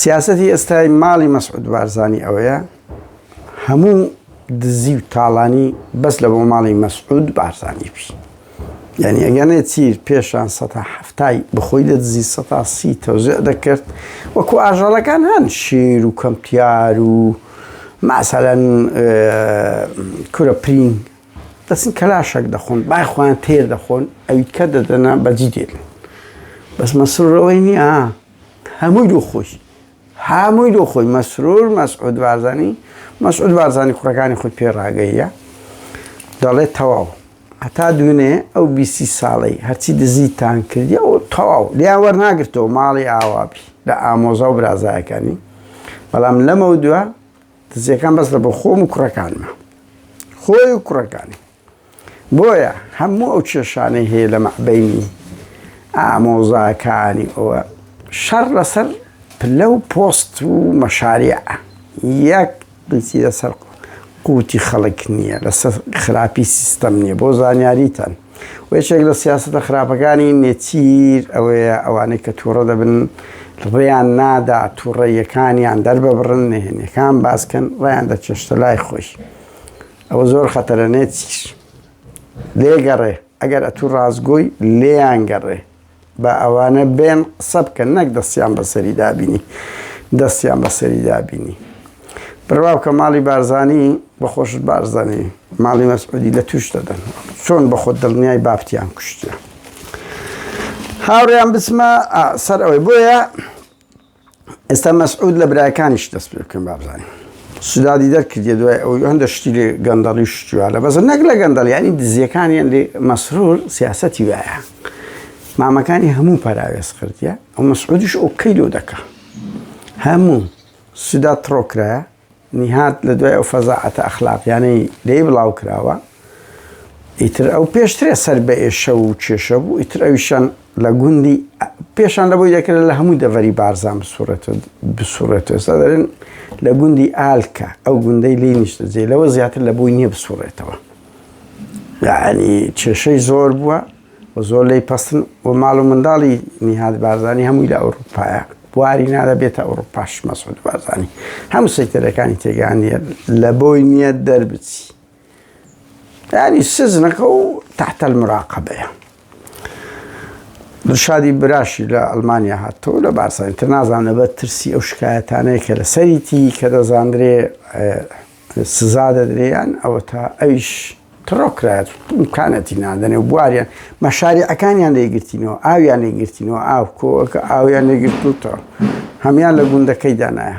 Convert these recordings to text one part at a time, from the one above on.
سیاسەتی ئێستای ماڵی مەسعود بارزانی ئەوەیە هەموو دزی و تاڵانی بەس لە بۆ ماڵی مەسعود بارزانی بی یعنی ئەگەنێ چیر پێشان سەتا هەفتای بخۆی لە دزی سەتا سی تەوزیع دەکرد وەکو ئاژەڵەکان هەن شیر و کەمتیار و ماسەلەن کورە پرینگ دەچن کەلاشەک دەخۆن بای خۆیان تێر دەخۆن ئەوی کە دەدەنە بەجی دێن بەس مەسرورەوەی نییە هەمووی لۆ خۆی هەمووی لۆ خۆی مەسرور مەسعود بارزانی مەسعود بارزانی کوڕەکانی خۆی پێ ڕاگەیە دەڵێت تەواو هەتا دوێنێ ئەو بیسی ساڵەی هەرچی دزیتان کردی ئەو تەواو لیان وەرناگرتەوە ماڵی ئاوابی لە ئامۆزا و برازایەکانی بەڵام لەمە دووە دزیەکان بەس لە بۆ خۆم و کوڕەکانمە خۆی و کوڕەکانی بۆیە هەموو ئەو کێشانەی هەیە لە مەعبەینی ئامۆزاکانی ئەوە شەڕ لەسەر پلە و پۆست و مەشاریع یەک بنسی لەسەر قوتی خەڵک نییە لەسەر خراپی سیستەم نییە بۆ زانیاریتان و یەکێک لە سیاستە خراپەکانی نێچیر ئەوەیە ئەوانەی کە تووڕە دەبن ڕێیان نادا تووڕەیەکانیان دەرببڕن نهێنیەکان باسکەن ڕێیان دەچێشتە لای خۆی ئەوە زۆر خەتەرە نێچیر لێگەڕێ ئەگەر ئەتوو ڕاستگۆی لێیان گەڕێ با ئەوانە بێن قسە بکەن نەک دەستیان بەسەری دابینی دەستیان بەسەری دابینی بڕوا بکە ماڵی بارزانی بە خۆشت بارزانی ماڵی مەسعودی لە توش دەدەن چۆن بە خۆت دڵنیای بابتیان کوشتیە هاوڕێیان بچمە سەر ئەوەی بۆیە ئێستا مەسعود لە براکانیش دەست پێ بکەن بابزانین سودادی دەرکردیە دوای ئەوەی هەندە شتی لێ گەندەڵی و شتیوە لە بەس نەک لە گەندەڵ ینی دزیەکانیان لێ مەسرور سیاسەتی وایە مامەکانی هەموو پەراوێز کردیە ئەو مەسعودیش ئۆکەی لۆ دەکا هەموو سودا تڕۆکرایە نیهاد لە دوای ئەو فەزاعەتە ئەخلاقیانەی لێی بڵاو کراوە ئیتر ئەو پێشترێ سەر بە ئێشە و کێشە بوو ئیتر ئەویشان لە گوندی پێشان لە بۆی دەکرد لە هەموو دەڤەری بارزان بسوڕێتەوە بسوڕێتەوە ئێستا دەرێن لە گوندی ئالکە ئەو گوندەی لێی نیشتەجێ لەوە زیاتر لە بۆی نییە بسوڕێتەوە یعنی کێشەی زۆر بووە و زۆر لێی پەستن و ماڵ و منداڵی نیهاد بارزانی هەمووی لە ئەوروپایە بواری نادە بێتە ئەوروپاش مەسعود بارزانی هەموو سەیتەرەکانی تێگانیە لە بۆی نییە دەربچی ینی سزنەکە و تحت المراقبەیە دڵشادی براشی لە ئەڵمانیا هاتەوە لە بارزانی تر نازانم لەبەر ترسی ئەو شکایەتانەیە کە لەسەریتی کە دەزاندرێ سزا دەدرێ یان ئەوەتا ئەویش تڕۆ کرایەت امکانەتی نادەنێ و بواریان مەشاریعەکانیان لێگرتینەوە ئاویان لێگرتینەوە ئاو کۆکە ئاویان لێگرتوتەوە هەمیان لە گوندەکەی دانایە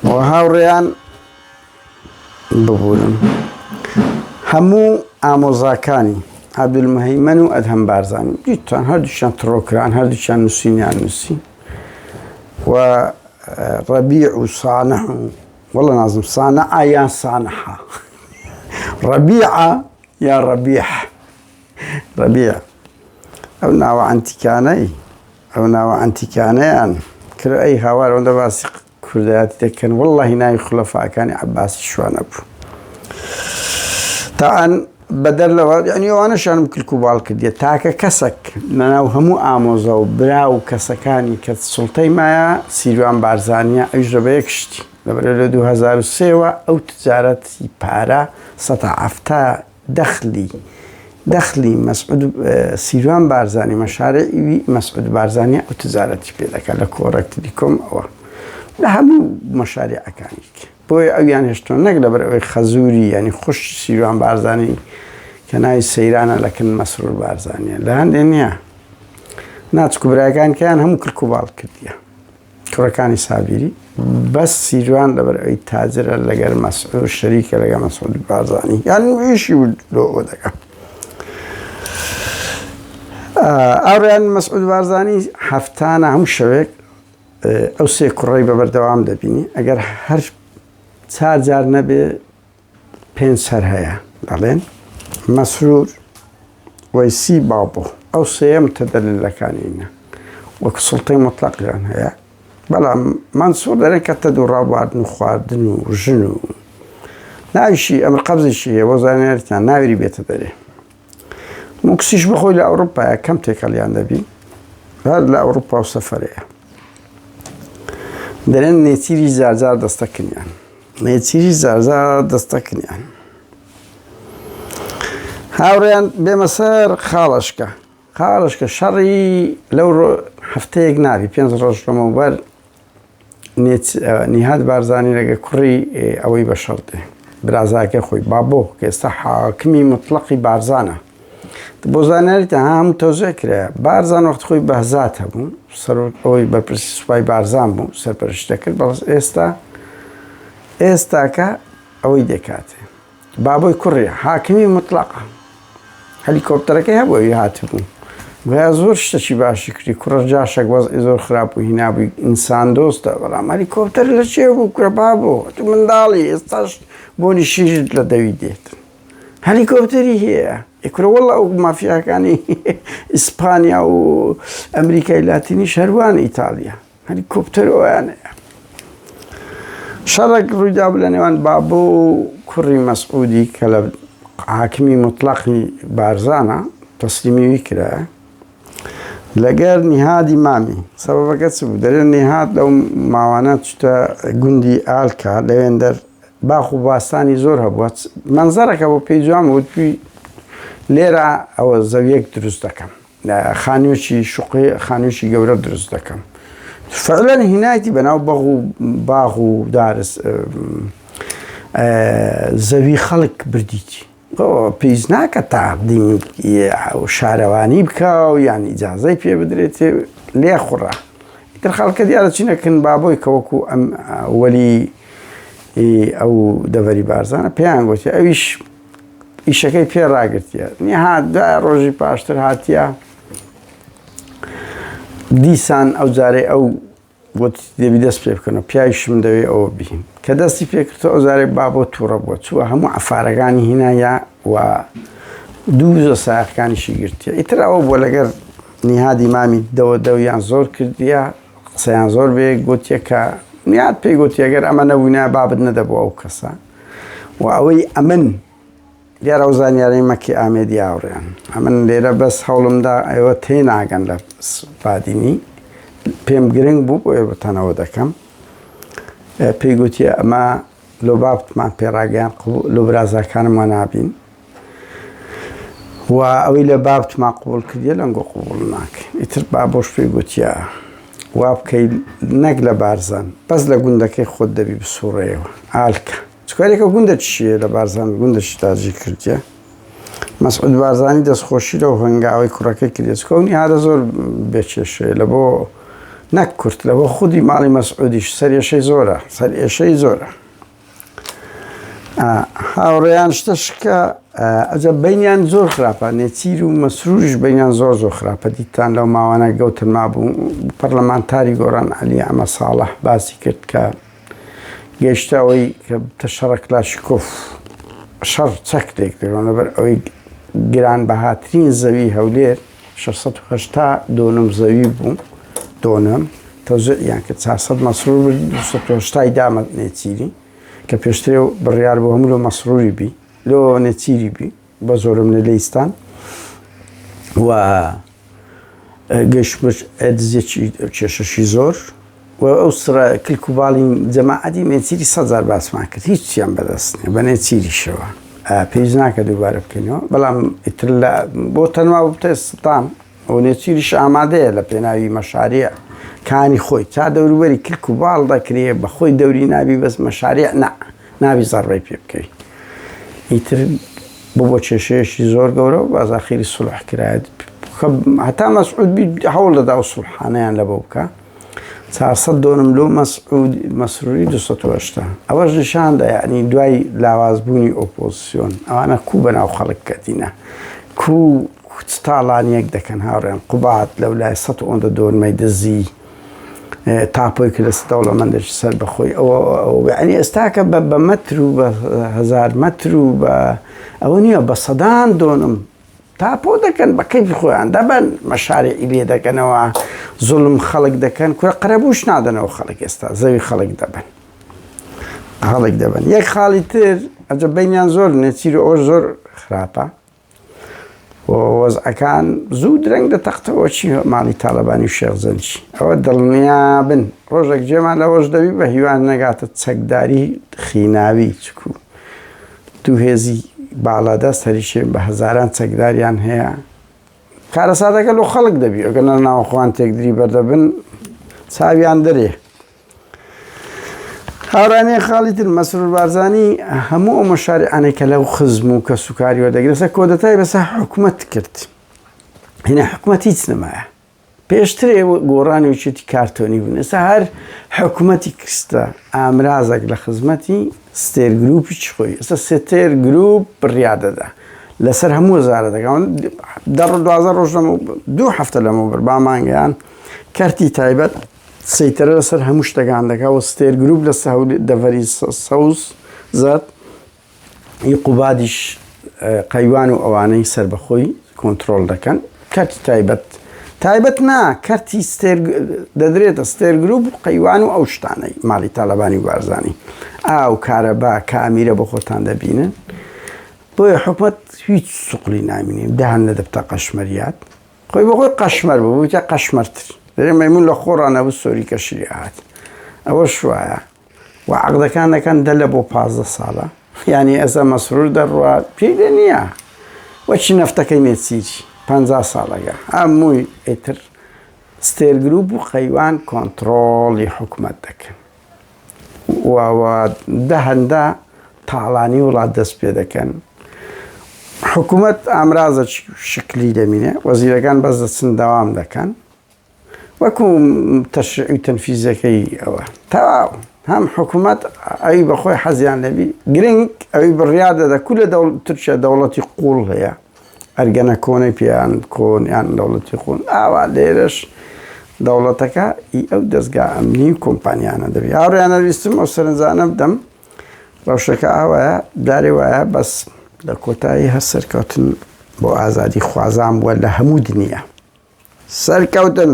و هاوڕێیان ببورن هەموو ئامۆزاکانی عەبدولمهەیمەن و ئەدهەم بارزانی دیتان هەردووکیان تڕۆکران هەردووکیان نووسینیان نووسی و ڕەبیع و سانح و وەڵە نازم سانعە یان سانحە ڕەبیعە یا ڕەبیح ڕەبیع ئەو ناوە ئەنتیکانەی ئەو ناوە ئەنتیکانەیان کرد ئەی هاوار ئەوەندە باسی کوردایەتی دەکەن وەڵڵاهی ناوی خولەفاکانی عەباسی شوانە بوو تا ئەن بەدەر لەوە یعنی ئەوانەشانم کلک و باڵ کردیە تاکە کەسەک لەناو هەموو ئامۆزا و برا و کەسەکانی کە سوڵتەی مایە سیروان بارزانیە ئەویش لە بە یەک شتی لەبەر لە 2003وە ئەو تجارەتی پارە سەتا دەخلی دەخلی مەسعود سیروان بارزانی مەشارعی مەسعود بارزانی ئەو تجارەتی پێ دەکات لە کۆڕەک تلیکۆم ئەوە لە هەموو مەشارعەکانی بۆیە ئەویان هێشتۆ نەک لەبەر ئەوەی خەزوری ینی خوش سیروان بارزانی کە ناوی سەیرانە لەکن مەسرور بارزانیە لە هەندێ نییە ناچکو براکان کەیان هەموو کلک و باڵ کردیە کوڕەکانی سابیری بەس سیروان لەبەر ئەوی تاجرە لەگەر مەسعود شەریکە لەگەر مەسعود بارزانی یان ئیشی لۆ ئەوە دەکا ئاوڕیان مەسعود بارزانی هەفتانە هەموو شەوێک ئەو سێ کوڕەی بە بەردەوام دەبینی ئەگەر هەر چار جار نەبێ پێنج سەر هەیە دەڵێن مەسرور وەیسی بابۆ ئەو سێیەم تەدەللەکانینە وەک سڵتەی مطلقیان هەیە بەڵام مەنسوور دەرێن کە تەد و ڕابواردن و خواردن و ژن و ناویشی ئەمر قەبزیشی هەیە بۆ زانیاریتان ناوری بێتە دەرێ موکسیش بەخۆی لە ئەوروپایە کەم تێکەڵیان دەبی. هەر لە ئەوروپا و سەفەرەیە دەرێن نێچیری زارزار دەستەکنیان نێچیری زارزار دەستەکنیان هاوڕێیان بێمە سەر خاڵەشکە خاڵەشکە شەڕی لەو هەفتەیەک نابی پێنج ڕۆژ لەمەوبەر نیهاد بارزانی لەگە کوڕی ئەوەی بە شەڕ دێ برازاکە خۆی بابۆ کە ئێستا حاکمی مطلقی بارزانە بۆ زانیاریتان هەموو تەوزیع کرایە بارزان وەخت خۆی بەهزات هەبوو سەرۆک ئەوەی بەرپرسی سوپای بارزان بوو سەرپەرشتی دەکرد بەڵام ئێستا ئێستاکە ئەوەی دەکاتێ بابۆی کوڕی حاکمی مطلقە هەلیکۆپتەرەکەی هەبوو ئەوی هاتبوو گویا زۆر شتەکی باشی کردی کوڕە جاشێک وەزعی زۆر خراپ و هینابووی ئینسان دۆستە بەڵام هەلیکۆپتەر لە چێ بوو کورە بابۆ تو منداڵی ئێستاش بۆنی شیرت لە دەوی دێت هەلیکۆپتەری هەیە ئێ کورە وەڵا ئەو مافیاکانی ئیسپانیا و ئەمریکای لاتینیش هەروان ئیتالیا هەلیکۆپتەر ئەویان هەیە شەڕێک ڕوویدا بوو لە نێوان بابۆ و کوڕی مەسعودی کە لە حاکمی مطلقی بارزانە تەسلیمی وی کرایە لەگەر نیهادی مامی سەبەبەکە چ بوو دەرێن نیهاد لەو ماوانە چتە گوندی ئالکا لەوێندەر باخ و باستانی زۆر هەبووە مەنزەرەکە بۆ پێی جوان بوو توی لێرە ئەوە زەویەک دروست دەکەم خانوویەکی شوقەی خانوویەکی گەورە دروست دەکەم فعلا هینایەتی بەناو بەغ و باغ و دارس زەوی خەڵک بردیتی پێویست ناکە تاقدیم شارەوانی بکە و یان ئیجازەی پێ بدرێت لێ خوڕە ئیتر خەڵکە دیارە چینەکن بابۆی کە وەکو ئەم وەلی ئەو دەڤەری بارزانە پێیان گوتی ئەویش ئیشەکەی پێ ڕاگرتیە نیهات دوای ڕۆژی پاشتر هاتیە دیسان ئەو جارەی ئەو گوت دەبی دەست پێ بکەنەوە پیاویشم دەوێ ئەوە بی کە دەستی پێکردەوە ئەو جارێ بابۆ تووڕە بووە چووە هەموو عەفارەکانی هینایە و دوو زۆ سایەقەکانیشی گرتیە ئیتر ئەوە بووە لەگەر نیهادی مامی دەوە دەویان زۆر کردیە قسەیان زۆر بێ گوتیە کە نیهاد پێی گوتی ئەگەر ئەمە نەبووینایە بابت نەدەبوو ئەو کەسە و ئەوەی ئەمن دیارە ئەو زانیارەی مەکی ئامێدی هاوڕێیان ئەمن لێرە بەس هەوڵمدا ئێوە تێناگەن لە بادینی پێم گرنگ بوو بۆ ئێوەتانەوە دەکەم پێی گوتیە ئەمە لۆ بابتمان پێڕاگەیان لۆ برازاکانمان نابین و ئەوەی لە بابتمان قبول کردیە لەنگۆ قبول ناکەین ئیتر بابۆش پێی گوتیە وا بکەی نەک لە بارزان بەس لە گوندەکەی خۆت دەبی بسوڕێەوە ئالکە چکارێکە گوندە چییە لە بارزان گوندەشی تاجی کردیە مەسعود بارزانی دەستخۆشی لەو هەنگاوەی کوڕەکەی کردیە چکە ئەو نیهادە زۆر بێکێشەیە لە بۆ نەک کورت لە بۆ خودی ماڵی مەسعودیش سەرێشەی زۆرە سەرئێشەی زۆرە هاوڕێیان شتە شکە ئەجە بینیان زۆر خراپە نێچیر و مەسروریش بینیان زۆر زۆر خراپە دیتان لەو ماوانە گەوتن مابوو پەرلەمانتاری گۆڕان علی ئەمە ساڵح باسی کرد کە گەیشتە ئەوەی کە بتە شەڕە کلاشیکۆف شەڕ چەک لێک دەگەن لەبەر ئەوەی گرانبەهاترین زەوی هەولێر 680 دۆنم زەوی بوو دۆنم تەوزیعیان کرد 400 مەسرور برد 280 دامە نێچیری کە پێشترێ بڕیار بۆ هەموو لۆ مەسروری بی لۆ نێچیری بی بە زۆرم لە لەیستان و گەشتمە دزێکی کێشەشی زۆر و ئەو سرە کلک و باڵی جەماعەتی نێچیری سەزار باسمان کرد هیچیان بەدەست نیە بە نێچیریشەوە پێویست ناکە دووبارە بکەینەوە بەڵام ئیتر لە بۆ تەنوا بتە سڵتان ئەو نێچیریش ئامادەیە لە پێناوی مەشاریع کانی خۆی تا دەوروبەری کلک و باڵ دەکرێ بە خۆی دەوری نابی بەس مەشاریع نا نابی زەڕبەی پێ بکەوی ئیتر بۆ بۆ کێشەیەکی زۆر گەورە و باز ئاخیری سوڵح کرایەت هەتا مەسعود بی هەوڵ دەدا و سوڵحانەیان لە بۆ بکە 400 دۆنم لۆ مەسعود مەسروری 280 ئەوەش نیشاندا یعنی دوای لاوازبوونی ئۆپۆزیسیۆن ئەوانە کو بەناو خەڵک کەتینە کو چ تاڵانیەک دەکەن هاوڕێیان قوباد لەو لای سە ئەوەندە دۆنمەی دزی تاپۆی کرد لەسەر دەوڵەمەندێکی سەر بەخۆی ئەوە یعنی ئێستاکە بە بە مەتر و بە هزار مەتر و بە ئەوە نییە بە سەدان دۆنم تاپۆ دەکەن بە کەیفی خۆیان دەبەن مەشارێکی لێ دەکەنەوە زوڵم خەڵک دەکەن کورە قەرەبووش نادەنەوە خەڵک ئێستا زەوی خەڵک دەبەن خەڵک دەبن یەک خاڵی تر ئەجە بینیان زۆر نێچیر و ئەوە زۆر خراپە. و وەزعەکان زوو درەنگ دەتەقتەوە چی ماڵی تاالبانی و شێخ زەنجی ئەوە دڵنیابن ڕۆژێک جێمان لەوەش دەبی بە هیوان نەگاتە چەکداری خیناوی چکو دوو هێزی باڵادەست هەریشێن بە هەزاران چەکداریان هەیە کارەساتەکە لۆ خەڵک دەبی ئەگەر لە ناوخوان تێکدری بەردەبن چاویان دەرێ هاورانەیە خاڵی تر مەسرور بارزانی هەموو ئەو مەشاریعانەی کە لەو خزم و کەسوکاری وەردەگرێت سەر کۆدەتای بەسەر حکومەت کرد هینا حکومەت هیچ نەمایە پێشتر گۆڕان و یەکێتی کارتۆنی بوون ئێستا هەر حکومەتی کستە ئامرازێک لە خزمەتی ستێر گروپی خۆی ئێستا ستێر گروپ بڕیار دەدا لەسەر هەموو وەزارەتەکان دە دوازە ڕۆژ لەمە دوو هەفتە لەمەوبەر با مانگەیان کەرتی تایبەت سەیتەرە لەسەر هەموو شتەکان دەکا و ستێر گروپ لە دەڤەری سەوز زەرد ی قوبادیش قەیوان و ئەوانەی سەربەخۆی کۆنتترۆل دەکەن کەرتی تایبەت تایبەت نا کەرتی ستێر دەدرێتە ستێر گروپ و قەیوان و ئەو شتانەی ماڵی تاالبانی و بارزانانی ئاو کارەبا کامیرە بۆ خۆتان دەبینن بۆیە حکومت هیچ سوقلی نامینێ دەهان لە دەبتە قەشمەریات خۆی بەخۆی قەشمەر بوو بوویتە قەشمەرتر دەرێ مەیمون لە خۆڕا نەبوو سۆری کەشری ئاهات ئەوە شوایە و عقدەکان دەکەن دە لە بۆ 15 ساڵە یعنی ئێستا مەسرور دەڕوا پێی لێ نییە وەچی نەفتەکەی نێچیری 50 ساڵەکە هەمووی ئیتر ستێر گروپ و قەیوان کۆنتڕۆڵی حکومەت دەکەن و دە هەندە تاڵانی وڵات دەست پێ دەکەن حکوومەت ئامرازە شکلی دەمینێ وەزیرەکان بەس دەچن داوام دەکەن وەکو تەشریعی و تەنفیزەکەی ئەوە تەواو هەم حکوومەت ئەوی بەخۆی حەزیان لەبی گرنگ ئەوی بڕیار دەدا کو لە دەوڵ تورکیا دەوڵەتی قوڵ هەیە ئەرگەنە کۆنەی پێیان کۆن یان دەوڵەتی قوڵ ئاوا لێرەش دەوڵەتەکە ئی ئەو دەستگا ئەمنی و کۆمپانیانە دەبی هاوڕیانە ویستم ئەو سەرنجانە بدەم ڕەوشەکە ئاوایە جارێ وایە بەس لە کۆتایی هەر سەرکەوتن بۆ ئازادی خوازان بووە لە هەموو دنیا سەرکەوتن.